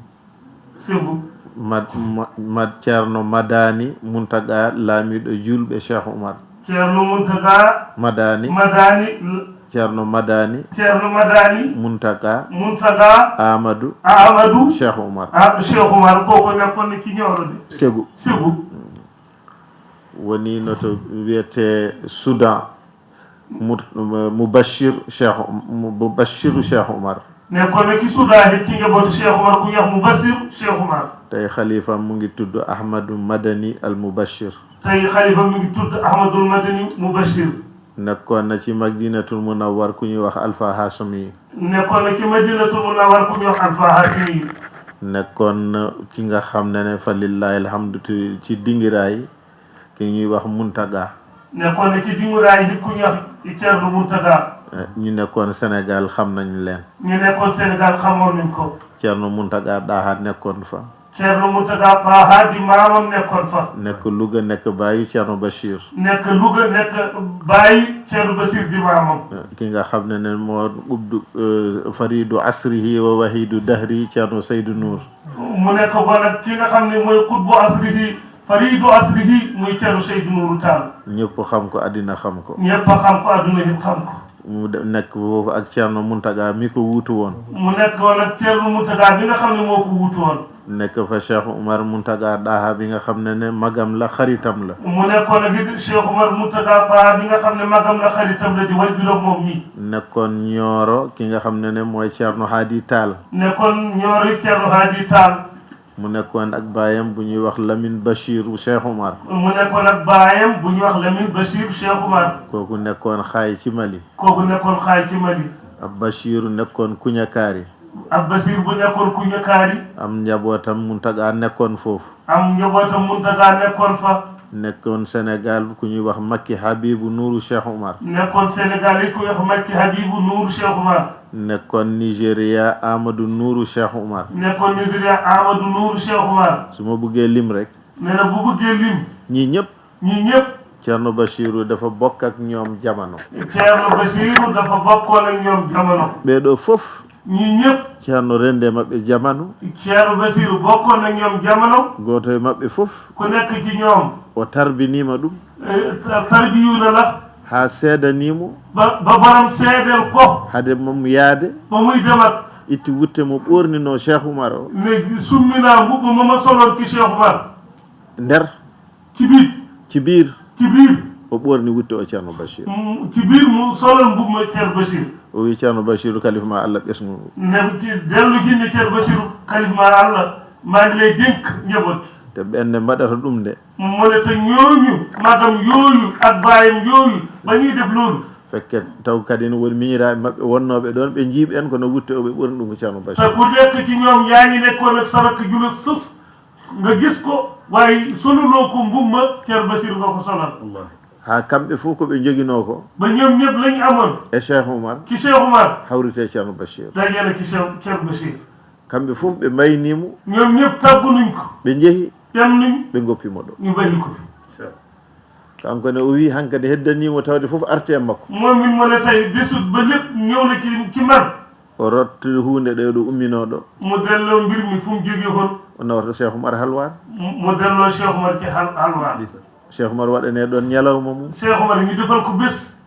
Segu. Mad, ma, mad Ceerno Madani Muntaga, laamiiɗo juulɓe Cheikh Oumar. Ceerno Muntaga. Madani. Madani. Ceerno Madani. Ceerno Madani. Muntaga. Muntaga. Amadou. Amadou. Cheikh Oumar. Ah, Cheikh Oumar, koko nekkoon na ci Nioro de. Segu. Segu. Woni no to wiyetee Soudan. Mu-, Mubashir Cheikh, Mubashiru Cheikh Oumar. Nekkoon na ci Soudan it ci njabootu Cheikh Oumar ku ñuy wax Mubashir Cheikh Oumar. Tey xalifa mu ngi tudd Ahmadou Madani Al Mubashir. Tey xalifa mi ngi tudd Ahmadul Madani Mubashir. Nekkoon na ci Madinatul Munawwar ku ñuy wax Alpha Hasumi. Nekkoon na ci Madinatul Munawwar ku ñuy wax Alpha Hasimi. Nekkoon na ci nga xam ne ne fa lillahi alhamdu tu-, ci dingiraay ki ñuy wax Muntaga. Nekkoon na ci dingiraay it ku ñuy wax Ceerno Muntaga. Eh, ñu nekkoon Sénégal xam nañ leen. Ñu nekkoon Sénégal xamoon nañ ko. Ceerno Muntaga Daha nekkoon fa. Ceerno Muntaga Daha di maamam nekkoon fa. Nekk Louga, nekk baayu Ceerno Bachir. Nekk Louga, nekk baayu Ceerno Bachir di maamam. Eh, ki nga xam ne ne moo ubdu, eh, faridu asrihi wa wahidu dahri, Ceerno Seydou Nour. Mu nekk ko nag ki nga xam ne mooy qutbu asrihi, faridu asrihi, muy Ceerno Seydou Nourou Tall. Ñëpp xam ko, àddina xam ko. Ñëpp a xam ko, àdduna yëpp xam ko. Mu de-, nekk foofu ak Ceerno Muntaga mi ko wuutu woon. Mu nekkoon ak Ceerno Muntaga bi nga xam ne moo ko wuutu woon. Nekk fa Cheikh Oumar Muntaga Daha bi nga xam ne ne magam la, xaritam la. Mu nekkoon ak it Cheikh Oumar Muntaga Daha bi nga xam ne magam la, xaritam la, di way juróom moom mi. Nekkoon Nioro ki nga xam ne ne mooy Ceerno Hadi Tall. Nekkoon Nioro it Ceerno Hadi Tall. Mu nekkoon ak baayam bu ñuy wax Lamine Bachirou Cheikh Oumar. Mu nekkoon ak baayam bu ñuy wax Lamine Bachirou Cheikh Oumar. Kooku nekkoon xaay ci Mali. Kooku nekkoon xaay ci Mali. Ab Bachirou nekkoon Kuñakaari. Ab Bachir bu nekkoon Kuñakaari. Am njabootam Muntaga nekkoon foofu. Am njabootam Muntaga nekkoon fa. Nekkoon Sénégal ku ñuy wax Makki Habibu Nourou Cheikh Oumar. Nekkoon Sénégal yi ku ñuy wax Makki Habibu Nourou Cheikh Oumar. Nekkoon Nigéria Amadou Nourou Cheikh Oumar. Nekkoon Nigéria Amadou Nourou Cheikh Oumar. Su ma buggee lim rek. Nee na bu buggee lim. Ñii ñëpp. Ñii ñëpp. Ceerno Bachirou dafa bokk ak ñoom jamono. Ceerno Bachirou dafa bokkoon ak ñoom jamono. Ɓee ɗoo fof. Ñii ñëpp. Ceerno renndi e maɓɓe jamono. Ceerno Bachirou bokkoon ak ñoom jamono. Gooto e maɓɓe fof. Ku nekk ci ñoom. O tarbiniima ɗum. Eh, ta-, tarbiyuuna la. Haa seedanii mo. Ba, ba borom seedeel ko. Hade mum yaade. Ba muy dem ak. Itti wutte mo ɓoorninoo Cheikh Oumar o. Ne summina mbuɓɓo mo ma solon ki Cheikh Oumar. Nder. Ci biir. Ci biir. Ci biir. O ɓoorni wutte o Ceerno Bachir. Mm, ci biir mu solon mbuɓɓo Ceerno Bachir. O wi Ceerno Bachir, kalifa ma Allah ɓesngu ngu. Ne ci dellu jinne Ceerno Bachir, kalifa ma Allah, maa ngi lay dénk njaboot gi. Te ɓen ne mbaɗata ɗum nde. Mo ne te ñooñu, magam yooyu ak baayam yooyu, ba ñuy def loolu. Fekke taw kadi no woni miñiraaɓe maɓɓe wonnooɓe ɗoon, ɓe njii ɓeen kono wutte o ɓe ɓorni ɗum ko Ceerno Bachir. Te ku nekk ci ñoom yaa ngi nekkoon ak sa rakk ju la sës, nga gis ko, waaye soluloo ko mbubb ma Ceerno Bachir nga ko solal. Haa kamɓe fof ko ɓe njoginoo ko. Ba ñoom ñëpp lañ amoon. E Cheikh Oumar. Ci Cheikh Oumar. Hawrite Ceerno Bachir. Dajale ci Cheikh, Ceerno Bachir. Kamɓe fof ɓe mbaynii mo. Ñoom ñëpp tàggu nañ ko. Ɓe njehi. Dem nañ. Ɓe ngoppi mo ɗo. Ñu bàyyi ko fi. Kanko ne o wi hankadi heddanii mo tawde fof arti e makko. Moom it mu ne tey desut ba lépp ñëw na ci, ci man. O rotti huunde ɗo ɗo umminoo ɗo. Mu delloo mbir mi fu mu jóge woon. O nawata Cheikh Oumar Halwar. Mu, mu delloo Cheikh Oumar ci Hal-, Halwar. Cheikh Oumar waɗanee ɗoon ñalawma mum. Cheikh Oumar ñu defal ko bés.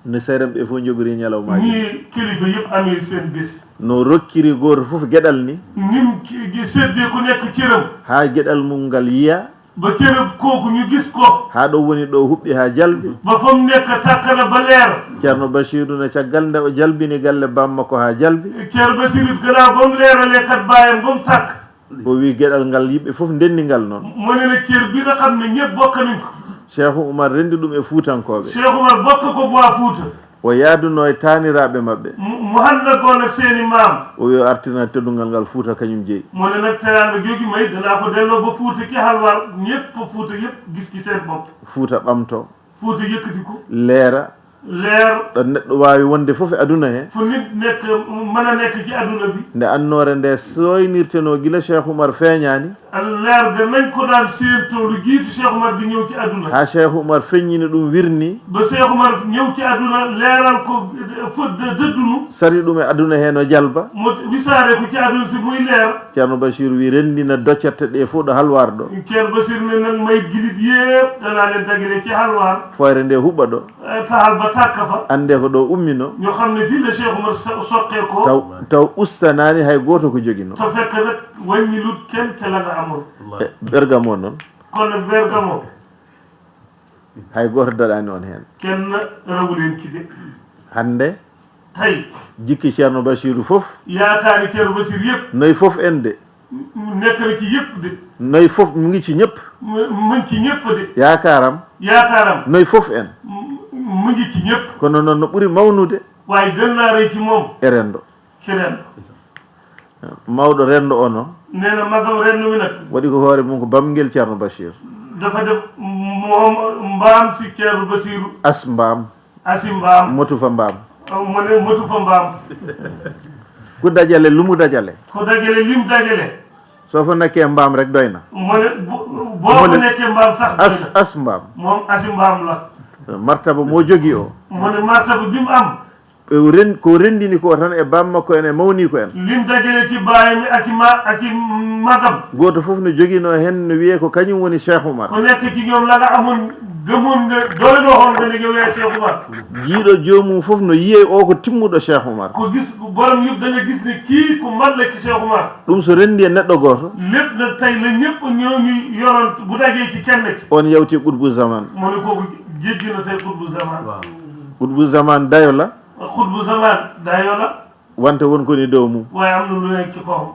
No seerenɓe fof njogori ñalawmaaji. Ni kilifa yëpp amee seen bés. No rokkiri gooto fof geɗal ni. Nim ki, ki seddee ku nekk cëram. Haa geɗal mum ngal yiya. Ba cërab kooku ñu gis ko. Haa ɗo woni ɗo huɓɓi haa jalbi. Ba fa mu nekk tàkk na ba leer. Ceerno Bachiru ne caggal nde o jalbini galle bammakko haa jalbi. Ceerno Basiru gannaaw ba mu leeralee kat baayam ba mu tàkk. O wi geɗal ngal yimɓe fof ndenndi ngal noon. Mu ne nag cër bi nga xam ne ñëpp bokk nañ ko. Cheikh Oumar renndi ɗum e Fuutankooɓe. Cheikh Oumar bokk ko waa Fuuta. O yaadunoo e taaniraaɓe maɓɓe. Mu, mu ànd ak woon ak seeni maam. O wi o artirna teddungal ngal Fuuta kañum jeyi. Mu ne nag teraanga jooju may danaa ko delloo ba Fuuta ki Halwar ñëpp Fuuta yëpp gis ci seen bopp. Fuuta ɓamto. Fuuta yëkkati ko. Leera. Leer. Ɗo neɗɗo waawi wonde fof e aduna he. Fu nit nekk, mën a nekk ci aduna bi. Nde annoore nde sooynirtenoo gila Cheikh Oumar feeñaani. Leer ga nañ ko daan séentoo lu jiitu Cheikh Oumar di ñëw ci aduna. Haa Cheikh Oumar feññini ɗum wirni. Ba Cheikh Oumar ñëw ci aduna leeral ko, eh, fo-, dë-, dëddunu. Sari ɗum e aduna he no jalba. Mo wisaare ko ci aduna si muy leer. Ceerno Bachir wi renndina doccerte ɗe fof ɗo Halwar ɗo. Ceerno Bachir ne nag may gilit yëpp danaa leen dagale ci Halwar. Fooyre nde huɓɓa ɗo. Eh, tahal ba tàkk fa. Annde ko ɗo ummino. Ñu xam ne fii la Cheikh Oumar so-, soqee ko. Taw, taw ustanaani hay gooto ko jogino. Te fekk nag wàññilut kenn te la nga amoon. E Bergamo noon. Kon nag Bergamo. Hay gooto daɗaani on heen. Kenn rawu leen ci de. Hannde. Tey. Jikki Ceerno Bachiru fof. Yaakaari Ceerno Bachir yëpp. Noy fof en de. M-, nekk na ci yëpp de. Noy fof mu ngi ci ñëpp. Mu, mu ngi ci ñëpp de. Yaakaaram. Yaakaaram. Noy fof en. M-, mu ngi ci ñëpp. Kono noon no ɓuri mawnude. Waaye gën naa rëy ci moom. E renndo. Ci renndo. Mawɗo renndo o noon. Nee na magam renndo mi nag. Waɗi ko hoore mum ko bamngel Ceerno Bachir. Dafa def moom mbaam si Ceerno Basiru. As mbaam. Asi mbaam. Motu fa mbaam. Mu ne motu fa mbaam. Ku dajale lu mu dajale. Ku dajale lim dajale. Soo fa nekkee mbaam rek doy na. Mu ne bu-, boo fa nekkee mbaam sax doy na. As, as mbaam. Moom asi mbaam la. Martaba moo jogi o. Mu ne martaba bi mu am. Ɓe ren-, ko renndini ko tan e bammakko en e mawniiko en. Lim dajale ci baayam ak i ma-, ak i magam. Gooto fof no joginoo heen no wiyee ko kañum woni Cheikh Oumar. Ku nekk ci ñoom la nga amoon gëmoon nga doyloo xoon nga ne yow yaay Cheikh Oumar. Jiiɗo joomum fof no yiyee o ko timmuɗo Cheikh Oumar. Ko gis borom yëpp da nga gis ne kii ku mat la ci Cheikh Oumar. Ɗum so renndi e neɗɗo gooto. Lépp nag tey la ñëpp ñoo ñu yoroon bu dajee ci kenn ki. On yawti qutbu zaman. Mu ne kooku jéggi na tey qutbu zaman. Waaw. Qutbu zaman dayo la. Xutbu zaman dayo la. Wante won ko ni dow mum. Waaye am na lu nekk ci kawam.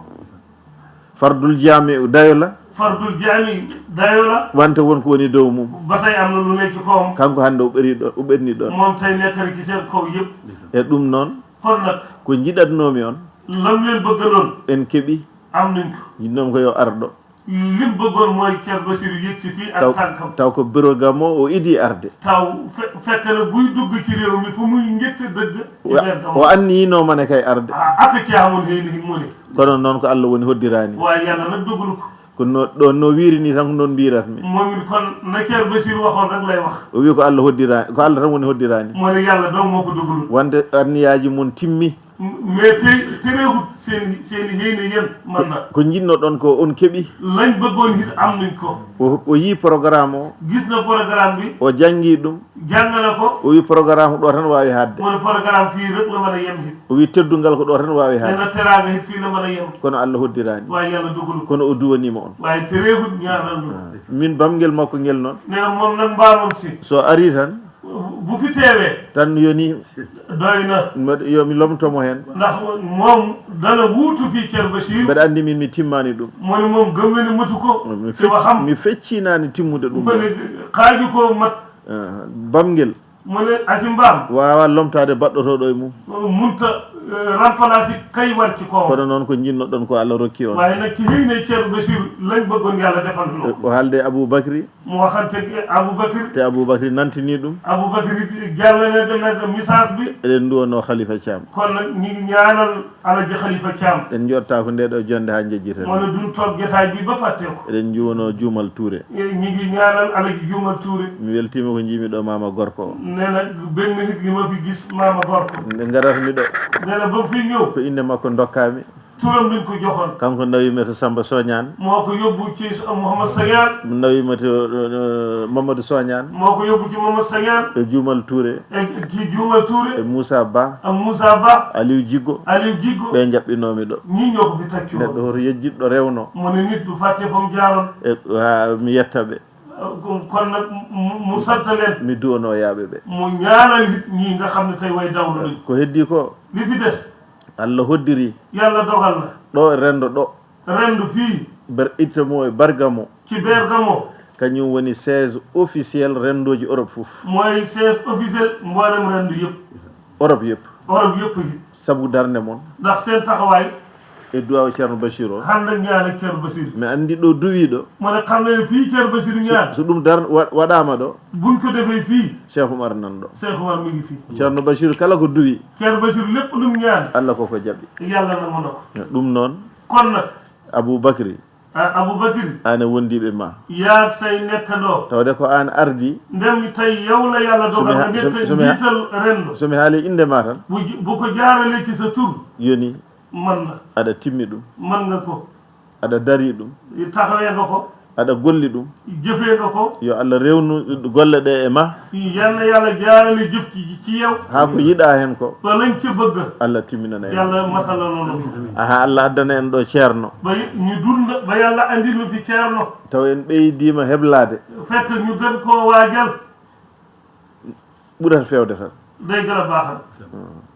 Fardul jaami dayo la. Fardul jaami dayo la. Wante won ko woni dow mum. Ba tey am na lu nekk ci kawam. Kanko hannde o ɓeri ɗo, o ɓerni ɗon. Moom tey nekk na ci seen kaw yëpp. E ɗum noon. Kon nag. Ko njiɗatnoomi on. Lam leen bëggaloon. En keɓi. Am nañ ko. Njiɗnoom ko yo arɗo. Lim bëggoon mooy Ceerno Basiru yëg ci fii ak tànkam. Taw ko Bergamo o idi arde. Taw fe-, fekk na buy dugg ci réew mi fu muy njëkk a dëgg ci Bergamo. O anniyinoo ma ne kay arde. Ah, ak ci amoon xëy na mu ne. Kono noon ko Allah woni hoddiraani. Waaye Yàlla nag dogalu ko. Ko no, ɗo no wiiri ni tan ko noon mbiirat mi. Moom it kon na Ceerno Basiru waxoon rek lay wax. O wi ko Allah hoddiraani, ko Allah tan woni hoddiraani. Mu ne Yàlla dong moo ko dogalu. Wante anniyaaji mum timmi. Mais te-, terewut seen, seen xëy na yéen mën na. Ko njiɗnoɗon ko on keɓi. Lañ bëggoon it am nañ ko. O, o yii programme o. Gis na programme bi. O janngi ɗum. Jàng na ko. O wi programme ɗo tan waawi haadde. Mu ne programme fii rek la mën a yem it. O wi teddungal ko ɗo tan waawi haadde. Nee na teraanga it fii la mën a yem. Kono Allah hoddiraani. Waaye Yàlla dogalu ko. Kono o duwaniima on. Waaye terewut ñaanal ñu. Ah. Min bamngel makko ngel noon. Nee na moom nag mbaamam si. So ari tan. Bu fi teewee. Tan yoni. Doy na. Mbaɗ-, yo mi lomto mo heen. Ndax moom dana wuutu fii Ceerno Basiir. Mbeɗa anndi min mi timmaani ɗum. Mu ne moom gëm na ne matu ko. Mi Te wa fecc-, xam. Mi feccinaani timmude ɗum. Ko ne xaaju ko mat. Ah, bamngel. Mu ne asi mbaam. Waawa lomtaade baɗɗotooɗo e mum. Munta, eh, remplacer kay war ci kawam. Kono noon ko njiɗnoɗon ko Allah rokki on. Waaye nag ki xëy na Ceerno Basiir lañ bëggoon Yàlla defal na ko. O haalde Abou Bakri. Mu waxante ak Abou Bakri. Te Abou Bakri nantini ɗum. Abou Bakri jàllale na ko message bi. Eɗen nduwonoo Khalifa Thiam. Kon nag ñi ngi ñaanal Alaji Khalifa Thiam. En njooɗtaa ko nde ɗo jonnde haa njejjiten. Mu ne duñ toog jotaay bi ba fàtte ko. Eɗen njuwonoo Juumal Touré. Eh, ñi ngi ñaanal Alaji Juumal Touré. Mi weltiima ko njiimi ɗo Maama Gorko o. Nee na benn nit li ma fi gis Maama Gorko. Nde ngaratmi ɗo. Nee na ba mu fi ñëw. Ko innde makko ndokkaami. Turam lañ ko joxoon. Kanko nawi mi to Samba Soñaan. Moo ko yóbbu ci Mouhamad Sagnane. Nawi mi to, eh, Mamadou Soñaan. Moo ko yóbbu ci Mouhamad Sagnane. E Juumal Touré. E ci Juumal Touré. E Moussa Ba. Ak Moussa Ba. Aliou Jiggo. Aliou Jiggo. Ɓe njaɓɓinoomi ɗo. Ñii ñoo ko fi taccu. Neɗɗo hoto yejjit ɗo rewno. Mu ne nit du fàtte fa mu jaaroon. E, haa mi yetta ɓe. Kon, kon nag mu, mu sant leen. Mi duwanoo yaaɓe ɓe. Mu ñaanal it ñii nga xam ne tey way dawlu lañ. Ko heddi ko. Li fi des. Allah hoddiri. Yàlla dogal na. Ɗo e renndo ɗo. Renndo fii. Ber-, ittamo e Bergamo. Ci Bergamo. Kañum woni siège officiel renndooji Europe fof. Mooy siège officiel mboolem renndo yëpp. Europe yëpp. Europe yëpp yi. Sabu darnde mon. Ndax seen taxawaay. E duwaaw Ceerno Bachir o. Hannde ñaan ak Ceerno Bachir. Mi anndi ɗo duwiiɗo. Mu ne xam ne fii Ceerno Bachir So, ñaan. So ɗum dar-, wa-, waɗaama ɗo. Buñ ko defee fii. Cheikh Oumar nan ɗo. Cheikh Oumar mi ngi fii. Ceerno Bachir kala ko duwi. Ceerno Bachir lépp lu mu ñaan. Allah ko ko jaɓi. Yàlla nangu na ko. Ɗum noon. Kon nag. Abou Bakri. Ah, Abou Bakri. Aan e wondiiɓe ma. Yaag say nekkandoo. Tawde ko aan ardi. Ndem tey yow la Yàlla dogal nga nekk njiital renndo. So mi haali innde ma tan. Bu ji-, bu ko jaaralee ci sa tur. Yoni. Mën na. Aɗa timmi ɗum. Mën nga ko. Aɗa dari ɗum. Taxawee nga ko. Aɗa golli ɗum. Jëfee nga ko. Yo Allah rewnu golle ɗe e ma. Yal na Yàlla jaarale jëf ci, ci yow. Haa ko yiɗaa heen ko. Ba lañ ca bëgg. Allah timminana en. Yàlla matalal loolu. Aha, Allah addana en ɗo ceerno. Ba y-, ñu dund, ba Yàlla andi nu fi ceerno. Taw en ɓeydiima heblaade. Fekk ñu gën koo waajal. Ɓurata feewde tan. Day gën a baaxal.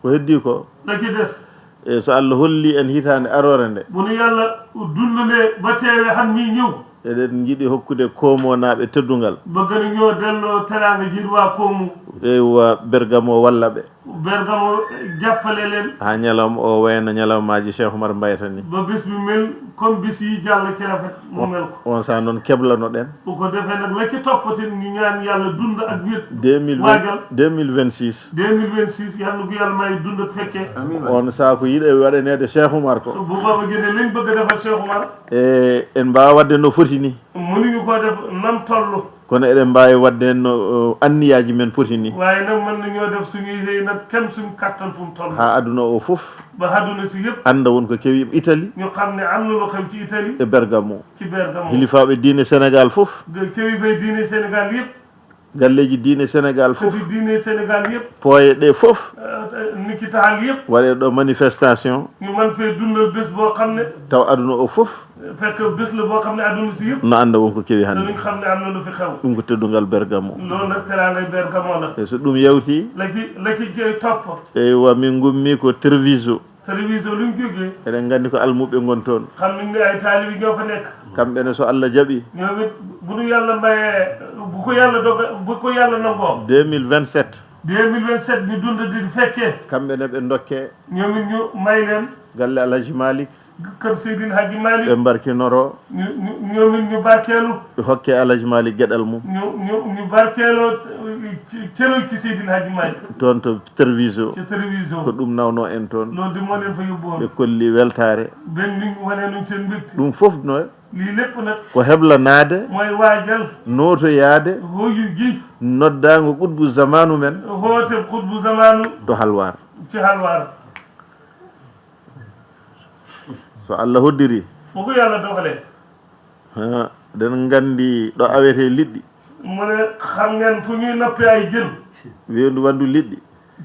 Ko heddi ko. La ci des. E so Allah holli en hitaande aroore nde. Bu nu Yàlla dundalee ba teewe xam mi ñëw. Eɗen njiɗi hokkude Koomoonaaɓe teddungal. Bëgg na ñoo delloo teraanga ji waa Koomu. Eywa, Bergamo walla ɓe. Bergamo jàppale leen. Haa ñalawma o wayna ñalawmaaji Cheikh Oumar Mbayata ni. Ba bés bi mel comme bés yi jàll ci rafet mu mel ko. On saa noon keblanoɗen. Bu ko defee nag la ci toppatin ñu ñaan Yàlla dund ak wér. Deux mille vingt, waajal. Deux mille vingt-six. Deux mille vingt-six, Yàlla na ko Yàlla may dund ak fekkee. Amiin. On saa ko yiɗe waɗaneede Cheikh Oumar ko. Bu booba jëlee lañ bëgg a defal Cheikh Oumar. E en mbaawa waɗde no foti ni. Mënuñu ko def nam tollu. Kono eɗen mbaawi waɗde no, o, anniyaaji men poti ni. Waaye nag mën nañoo def suñuy xëy nag kem suñu kàttan fu mu toll. Haa aduna o fof. Ba àdduna si yëpp. Annda won ko kewi Italie. Ñu xam ne am na lu xew ci Italie. E Bergamo. Ci Bergamo. Hilifaaɓe diine Sénégal fof. Ga-, kewifay diine Sénégal yëpp. Galleeji diine Sénégal fof. Kadi diine Sénégal yëpp. Pooye ɗe fof. Eh, niki taal yëpp. Waɗee ɗo manifestation. Ñu mën fee dundal bés boo xam ne. Taw aduna o fof. Fekk bés la boo xam ne àdduna si yëpp. No annda won ko kewi hannde. Danañ xam ne am na lu fi xew. Ɗum ko teddungal Bergamo. Loolu nag teraangay Bergamo la. E so ɗum yawti. La ci, la ci jëy topp. Eywa, min ngummi ko Treviso. Treviso luñ jógee. Eɗen nganndi ko almuɓɓe ngon toon. Xam nañ ne ay taalibi ñoo fa nekk. Kamɓe ne so Allah jaɓi. Ñoom it bu nu Yàlla mayee, bu ko Yàlla doga, bu ko Yàlla nangoo. Deux mille vingt-sept. Deux mille vingt-sept ñu dund di fekkee. Kamɓe ne ɓe ndokkee. Ñoom it ñu may leen. Galle Alhaji Malick. Kër Seydil Hadji Malick. Ɓe mbarkinoro. Ñu, ñu, ñoom it ñu barkeelu. Ɓe hokke Alhaji Malick geɗal mum. Ñu, ñu, ñu barkeeloo, eh, ci, cëral ci Seydil Hadji Malick. Toon to Treviso. Ci Treviso. Ko ɗum nawno en toon. Loolu de moo leen fa yóbbu woon. Ɓe kolli weltaare. Benn nit ñu wane nuñ seen mbégte. Ɗum fof no. Lii lépp nag. Ko heblanaade. Mooy waajal. Nootoyaade. Hoyu ji. Noddaango qutbu zamaanu men. Hoote qutbu zamaanu. To Halwaar. Ci Halwaar. So Allah hoddiri, Ko ko Yàlla dogalee. Ha, eɗen nganndi ɗo awetee liɗɗi. Mu ne, xam ngeen fu ñuy nappee ay jën? Weendu wanndu liɗɗi.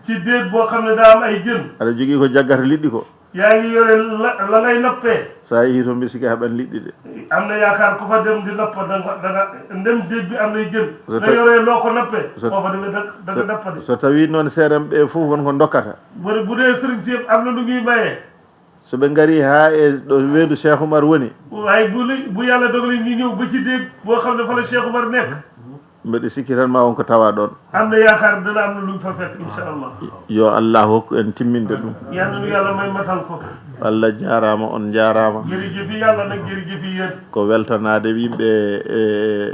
Ci déeg boo xam ne daa am ay jën. Aɗa jogii ko jaggata liɗɗi ko. Yaa ngi yore la, la ngay nappee. So a yehii toon, mbiɗa sikki a heɓan liɗɗi de. Am na yaakaar ku fa dem di napp, da nga, da nga, ndem déeg bi am nay jën. So Nga ta-, yoree loo ko nappee, so, boo fa demee da, da nga so, napp de. So tawii noon seereem ɓe fof won ko ndokkata. Bu, bu dee sëriñ si yëpp am na lu ñuy mayee. So ɓe ngarii haa e ɗo weendu Cheikh Oumar woni. Waaye bu li, bu Yàlla dogalee ñu ñëw ba ci déeg boo xam ne fa la Cheikh Oumar nekk. Mbeɗa sikki tan ma won ko tawa ɗoon. Am na yaakaar dana am na lu ñu fa fekk, incha Allah. Yo Allah hokku en timminde ɗum. Yal na nu Yàlla may matal ko. Allah jaaraama, on njaaraama. Jërëjëf Yàlla nag, jërëjëf yéen. Ko weltanaade yimɓe e, e,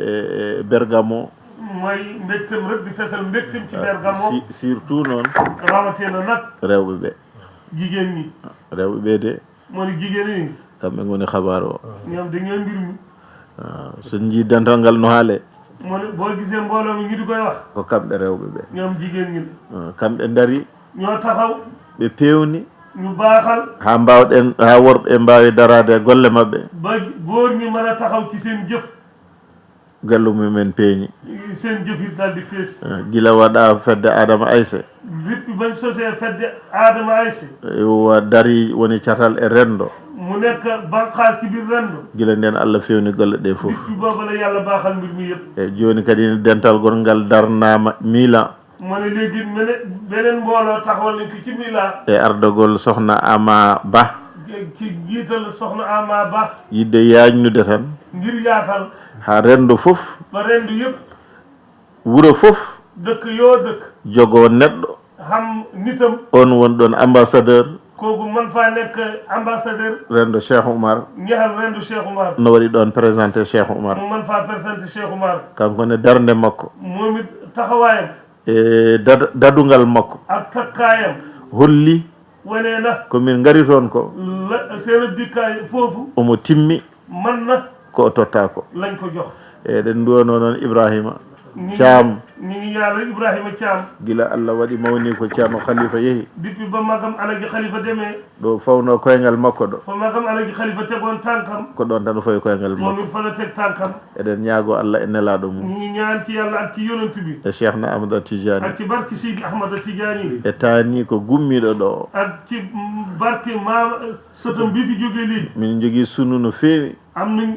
e, e Bergamo. Mooy mbégteem rek di fesal mbégteem ci Bergamo. Si-, surtout noon. Rawatina nag. Rewɓe ɓe. Jigéen ñi. Rewɓe ɓe de. Mu ne jigéen ñi. Kamɓe ngoni xabaar o. Ñoom dañoo mbir mi. Ah, so njii dental ngal no haale. Mu ne boo gisee mbooloo mi ñu di koy wax. Ko kamɓe rewɓe ɓe. Ñoom jigéen ñi la. Ah, kamɓe ndari. Ñoo taxaw. Ɓe peewni. Ñu baaxal. Haa mbaawɗen, haa worɓe mbaawi daraade e golle maɓɓe. Ba góor ñi mën a taxaw ci seen jëf. Gallu mumen peeñi. Seen jëf yi daal di fees. Eh, gila waɗa fedde Adama Ayse. Depuis bañ sosee fedde Adama Ayse. Wa dari woni catal e renndo. Mu nekk banqaas ci biir renndo. Gila ndeen Allah fewni golle ɗe fof. Depuis booba la Yàlla baaxal mbir mi yëpp. E jooni kadi dental gol ngal darnaama Milan. Mu ne léegi mene-, beneen mbooloo taxawal nañ ko ci Milan. E ardagol Soxna Ama Ba. Ci jiital Soxna Ama Ba. Yidde yaajnude tan. Ngir yaatal. Haa renndo fof. Ba renndo yëpp. Wuro fof. Dëkk yoo dëkk. Jogoo neɗɗo. Xam nitam. On won ɗoon ambassadeur. Kooku man faa nekk ambassadeur. Renndo Cheikh Oumar. Ñaxal renndo Cheikh Oumar. No waɗi ɗoon présenté Cheikh Oumar. Mu man faa présenté Cheikh Oumar. Kanko ne darnde makko. Moom it taxawaayam. E dad-, dadungal makko. Ak takkaayam. Holli. Wane na. Ko min ngari toon ko. La, seen dikkaay foofu. Omo timmi. Man na. Ko o totta ko. Lañ ko jox. Eɗen nduwanoo noon Ibrahima. Ñu ngi, Caam. Ñu ngi ñaanal Ibrahima Caam. Gila Allah waɗi mawni ko Ceerno Khalifa yehi. Depuis ba magam Alaji Khalifa demee. Ɗo fawno koyngal makko ɗo. Fa magam Alaji Khalifa tegoon tànkam. Ko ɗoon tan o fawi koyngal makko. Moom it fa la teg tànkam. Eɗen ñaagoo Allah e nelaaɗo mum. Ñu ngi ñaan ci Yàlla ak ci yonent bi. E Cheikhna Ahmad Tidiane. Ak ci barke Seydi Ahmad Tidiane. E taani ko gummiiɗo ɗo. Ak ci, mm, barke maama, eh, sëtam bi fi jógee léegi. Min njogii sunu no feewi. Am nañ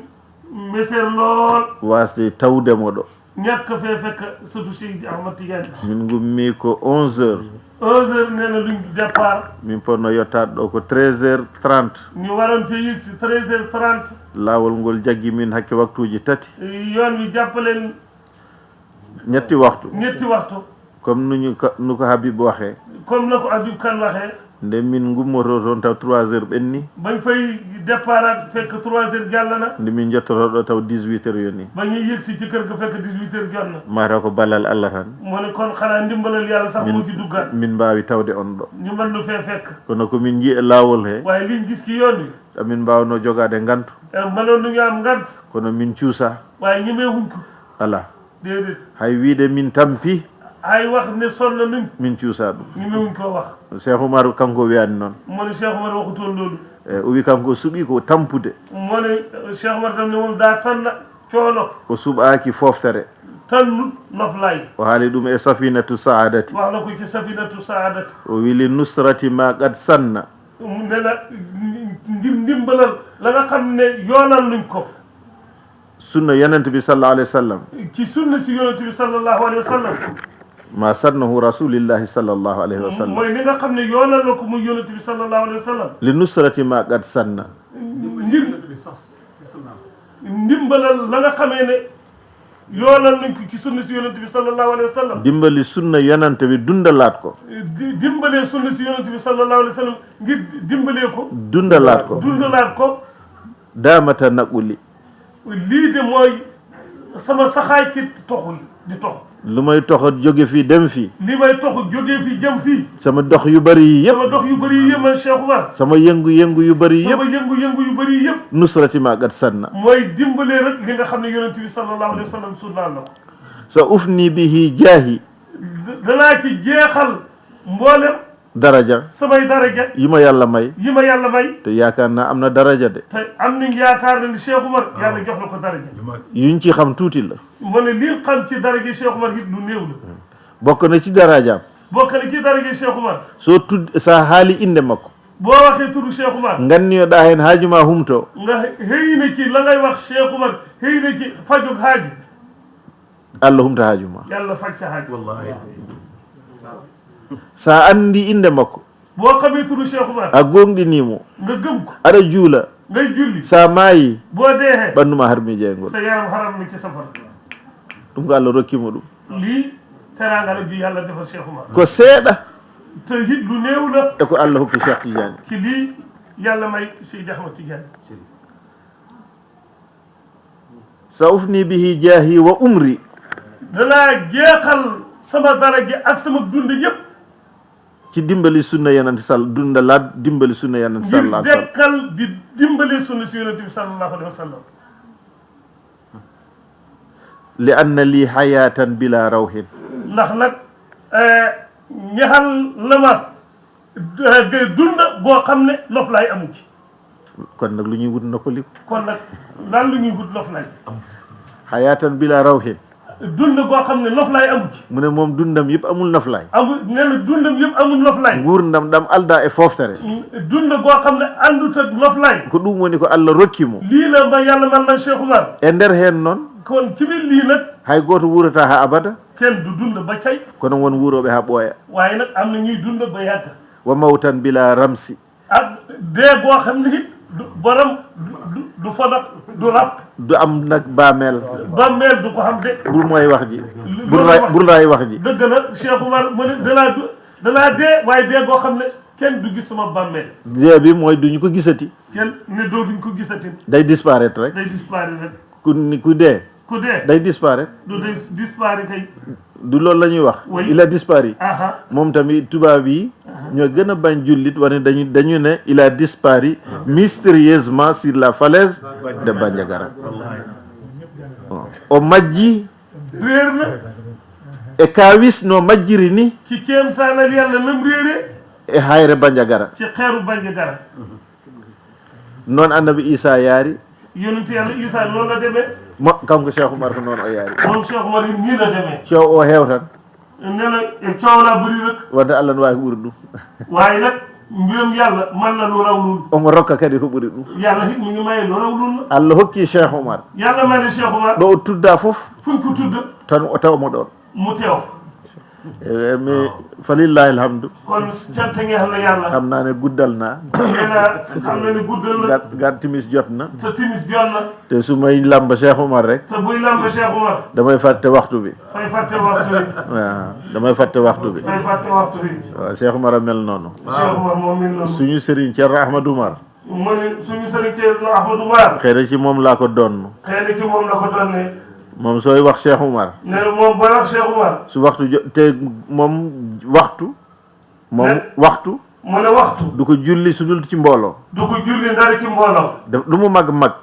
meseer lool. Waasde tawde mo ɗo. Ñàkk fee fekk sëtu Seydi Ahmad Tidiane. Min ngummi ko onze heures. Onze heures nee na luñ départ. Min potno yottaade ɗo ko treize heures trente. Ñu waroon fee yegg si treize heures trente. Laawol ngol jaggi min hakke waktuuji tati. Yoon wi jàppaleen. Ñetti waxtu. Ñetti waxtu. Comme nu ñu ko, nu ko Habib waxee. Comme na ko Habib Kane waxee. Nde min ngummotoo toon taw trois heures ɓenni. Bañ fay départ fekk trois heures jàll na. Nde min njottotoo ɗo taw dix-huit heures yoni. Ba ñuy yegg si ci kër ga fekk dix-huit heures jot na. Mataw ko ballal Allah tan. Mu ne kon xanaa ndimbalal Yàlla sax moo ci duggaat. Min mbaawi tawde on ɗo. Ñu mën nu fee fekk. Kono ko min njii e laawol he. Waaye liñ gis ci yoon wi. Amin mbaawnoo jogaade ngantu. Eh, mënoon nañu am ngant. Kono min cuusa. Waaye ñemee wuñ ko. Alaa. Déedéet. Hay wiide min tampi. Hay wax ne sonn nañ. Min cuusa ɗum. Ñemewuñ ko wax. Cheikh Oumar kanko wiyani noon. Mu ne Cheikh Oumar waxutoon loolu. E, o wi kanko o suɓi ko tampude. Mu ne Cheikh Oumar tam ne moom daa tànn coono. O suɓaaki foftere. Tànnut noflaay. O haali ɗum e Safinatu Saadati. Wax na ko ci Safinatu Saadati. O wi li nusrati ma qad sanna. Mu ne la ngir ndimbalal la nga xam ne yoonal nañ ko. Sunna Yonent bi sallallahu alayhi wa sallam. Ci sunna si Yonent bi sallallahu alayhi wa sallam. Ma sannahu Rasulillahi sallallahu alayhi wa sallam. Mooy li nga xam ne yoonal na ko muy Yonent bi sallallahu alayhi wa sallam. Li nusrati ma qad sanna. Ngir ndimbalal la nga xamee ne yoonal nañ ko ci sunna si Yonent bi sallallahu alayhi wa sallam. Dimbali sunna Yonent bi dundalaat ko. Di-, dimbalee sunna si Yonent bi sallallahu alayhi wa sallam ngir dimbalee ko. Dundalaat ko. Dundalaat ko. Daamata naquli. Lii de mooy sama saxaay ci toxu di tox. Lu may toxo jóge fii dem fii. Li may toxu jógee fii jëm fii. Sama dox yu bari yi yëpp. Sama dox yu bari yi yëpp, man Cheikh Oumar. Sama yëngu-yëngu yu bari yi yëpp. Sama yëngu-yëngu yu bari yi yëpp. Nusrati ma qad sanna. Mooy dimbalee rek li nga xam ne Yonent bi sallallahu alayhi wa sallam sunnaal na ko. Sa ufni bihi jaahi. Danaa ci jeexal mboolem Daraja. Samay daraja. Yi ma Yàlla may. Yi ma Yàlla may. Te yaakaar naa am na daraja de. Te am nañ yaakaar ne ni Cheikh Umar, Yàlla jox na ko daraja. Yuñ ci xam tuuti la. Mu ne liñ xam ci daraja Cheikh Umar it lu néew la. Bokk na ci darajaam. Bokk na ci daraja Cheikh Umar. So tudd, sa haali innde makko. Boo waxee turu Cheikh Umar. Nganniyoɗaa heen haaju ma humto. Nga xëy na ci la ngay wax Cheikh Umar, xëy na ci fajug haaju. Allah humta haaju ma. Yàlla faj sa haaju. Wallaahi. Sa anndi innde makko. Boo xamee turu Cheikh Umar. A goongɗinii mo. Nga gëm ko. Aɗa juula. Ngay julli. Sa maayi. Boo deexee. Ɓanndu ma har miijee ngol. Sa yaram haram na ci safara. Ɗum ko Allah rokki mo ɗum. Lii teraanga la ju Yàlla defal Cheikh Umar. Ko seeɗa. Te it lu néew la. E ko Allah hokki Cheikh Tidiane. Ci lii Yàlla may Seydi Ahmad Tidiane. Sa ufni bihi jaahi wa umri. Danaa jeexal sama daraja ak sama dund yépp. Ci dimbali sunna Yonent sal-, dundalaat dimbali sunna Yonent sallallahu alayhi wa sallam. Ngir dekkal di dimbali sunna si Yonent bi sallallahu alayhi wa sallam. Li anna li hayatan bila rawhin. Ndax nag, eh, ñaxal na ma, eh, dund goo xam ne noflaay amu ci. Kon nag lu ñuy wut noppaliku? Kon nag lan lu ñuy wut noflaay? Hayatan bila rawhin. Dund goo xam ne noflaay amu ci. Mu ne moom dundam yëpp amul noflaay. Amul, nee na dundam yëpp amul noflaay. Nguurndam ɗam aldaa e fooftere. Dund goo xam ne àndut ak noflaay. Ko ɗum woni ko Allah rokki mo. Lii la ma Yàlla man man Cheikh Umar. E nder heen noon. Kon ci biir lii nag. Hay gooto wuurata haa abada. Kenn du dund ba cay. Kono won wuurooɓe haa ɓooya. Waaye nag am na ñuy dund ba yàgg. Wa mawtan bila ramsi. Ak dee goo xam ne it du borom du, du, du fa nag du rab. Du am nag bàmmeel. Bàmmeel du ko xam de. Bul mooy wax ji. Lu Bul raay, wax bul raay wax ji. Dëgg la, Cheikh Umar mu ne danaa du, danaa dee, waaye dee goo xam ne kenn du gis sama bàmmeel. Dee bi mooy duñu ko gisati. Kenn ne dootuñ ko gisati. Day disparaître rek. Day disparaître rek. Ku ni, ku dee. Ku dee. Day disparaître. Du day disparaître kay. Du loolu la ñuy wax. Oui. Il a disparu. Aha. Moom tamit tubaab yi. Aha. Ñoo gën a bañ jullit, wane dañu, dañu ne il a disparu mystérieusement sur la falaise de Bandiagara. Bon. O majji. Réer na. E kaawis no majjiri ni. Ci kéemtaanal Yàlla nam réere. E hayre Bandiagara. Ci xeeru Bandiagara. Noon Annabi Isa yaari. Yonent Yàlla Isa noonu la demee. Mo, kanko Cheikh Umar ko noon o yaari. Moom Cheikh Umar it nii la demee. Coow o heew tan. Nee na, e coow laa bëri nag. Wonde Allah no waawi ko ɓuri ɗum. Waaye nag mbiram Yàlla man na lu raw loolu. Omo rokka kadi ko ɓuri ɗum. Yàlla it mi ngi maye lu raw loolu. Allah hokki Cheikh Umar. Yàlla may na Cheikh Umar. Ɗo o tudda fof. Fu ñu ko tudd. Tan o taw mo ɗoon. Mu teew fa. Eh, mi, falillahi alhamdu. Kon cant ngeen xam ne Yàlla. Xam naa ne guddal naa. Nee na xam na ne guddal na. Gar, gar timis jot na. Te timis jot na. Te su may làmb Cheikh Umar rek. Te buy làmb Cheikh Umar. Damay fàtte waxtu bi. Fay fàtte waxtu bi. Waaw, damay fàtte waxtu bi. Fay fàtte waxtu bi. Waaw, Cheikh Umar a mel noonu. Cheikh Umar moo mel noonu. Suñu sëriñ Thierno Ahmadou Umar. Mu ne suñu sëriñ Thierno Ahmadou Umar. Xëy na ci moom laa ko doon. Xëy na ci moom la ko doon ne. Moom sooy wax Cheikh Umar. Nee na moom booy wax Cheikh Umar. Su waxtu jo-, te moom waxtu. Moom ne, waxtu. Mu ne waxtu. Du ko julli su dul ci mbooloo. Du ko julli ndara ci mbooloo. Daf, lu mu mag mag.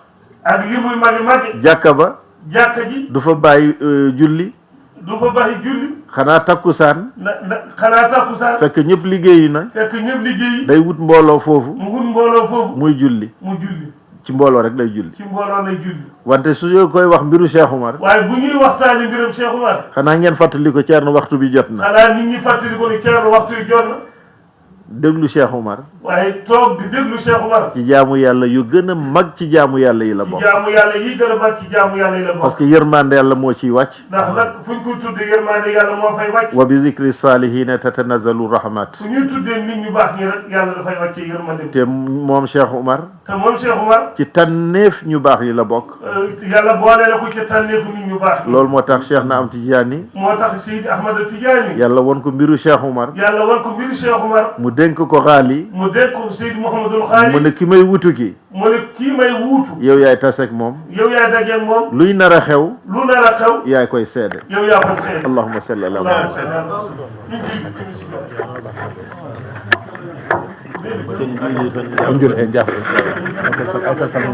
Ak li muy magi magi. Jàkka ba. Jàkka ji. Du fa bàyyi, euh, julli. Du fa bàyyi julli. Xanaa takkusaan. Na, na, xanaa takkusaan. Fekk ñëpp liggéeyi na. Fekk ñëpp liggéeyi. Day wut mbooloo foofu. Mu wut mbooloo foofu. Muy julli. Mu julli. Ci mbooloo rek lay julli. Ci mbooloo lay julli. Wante su ñu koy wax mbiru Cheikh Umar. Waaye bu ñuy waxtaanee mbirum Cheikh Umar. Xanaa ngeen fàttali ko Thierno waxtu bi jot na. Xanaa nit ñi fàttali ko ni Thierno waxtu bi jot na. Déglu Cheikh Umar. Waaye toog di déglu Cheikh Umar. Ci jaamu Yàlla yu gën a mag ci jaamu Yàlla yi la bokk. Ci jaamu Yàlla yi gën a mag ci jaamu Yàlla yi la bokk. Parce que yërmande Yàlla moo ciy wàcc. Ndax nag fu ñu ko tuddee yërmande Yàlla moo fay wàcc. Wa bi zikri salihina tatanazzalu rahmat. Fu ñuy tuddee nit ñu baax ñi rek Yàlla dafay wàcce yërmande. Te moom Cheikh Umar. Te moom Cheikh Umar. Ci tànneef ñu baax yi la bokk. Euh, Yàlla boole na ko ci tànneefu nit ñu baax ñi. Loolu moo tax Cheikh na am Tidiane. Moo tax Seydi Ahmad Tidiane. Yàlla won ko mbiru Cheikh Umar. Yàlla won ko mbiru Cheikh Umar. Mu dénk ko Xaali. Mu dénk ko Seydi Mouhamadul Xaali. Mu ne ki may wutu ki. Mu ne kii may wuutu. Yow yaay tase ak moom. Yow yaay daje ak moom. Luy nar a xew. Lu nar a xew. Yaay koy seede. Yow yaa koy seede. Allahumma salli ala Muhammad. Allahumma salli ala Muhammad. Ñu ngi ci bismillah. Sëñ bi, lii doon jàpp. Njur, eh, jàpp.